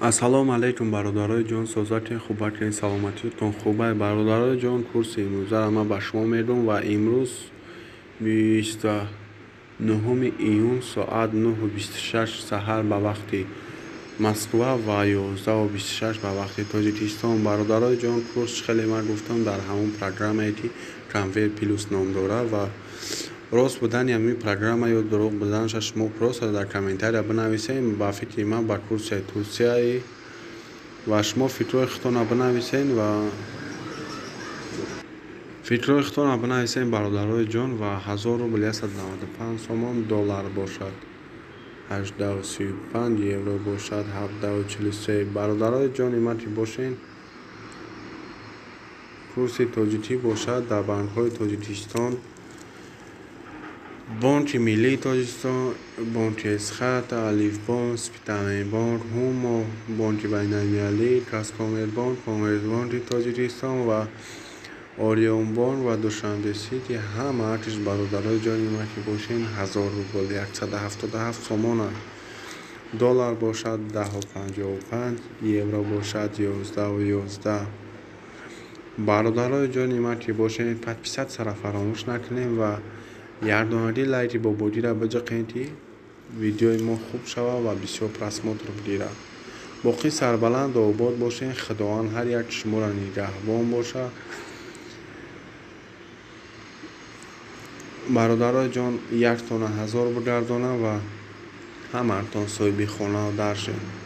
Ассалому алайкум, бародарои ҷон, созатин хубакин, саломатитон хубай. Бародарои ҷон, курси имрӯзаро ман ба шумо медиҳам ва имрӯз 29 июн соат 9:26 саҳар ба вақти Москва ва 11:26 ба вақти Тоҷикистон. Бародарои ҷон, курс хеле ман гуфтам дар ҳамон программае ки Конвер Плюс ном дорад ва рост будани ҳамин программа ё дурӯғ буданаша шумо просто дар комментария бинависед. Ба фикри ман ба курсияи Турсияи ва шумо фикрҳои худтонро бинависед ва фикрҳои худтонро бинависед, бародарои ҷон. Ва 1000 рубл 195 сомон, доллар бошад 18,35, евро бошад 17,43. Бародарои ҷони ман ки бошед, курси тоҷикӣ бошад дар банкҳои Тоҷикистон: Бонки Миллии Тоҷикистон, Бонки Эсхат, Алифбонк, Спитаменбонк, Ҳумо, Бонки Байналмилалӣ, Казкоммербонк, Коммерсбонки Тоҷикистон ва Ориёнбонк ва Душанбе Сити. Ҳамааш, бародарои ҷони ман ки бошед, 1000 рубл 177 сомон, доллар бошад 10,55, евро бошад 11,11. Бародарои ҷони ман ки бошед, подписаться фаромӯш накунед ва якдонаги лайки бобогира биҷиқед, ки видеои мо хуб шавад ва бисёр просмотр бигирад. Боқӣ сарбаланду обод бошед, Худованд ҳар як шуморо нигаҳбон бошад. Бародарои ҷон, яктона 1000 бигардонад ва ҳамаатон соҳиби хонаву дар шед.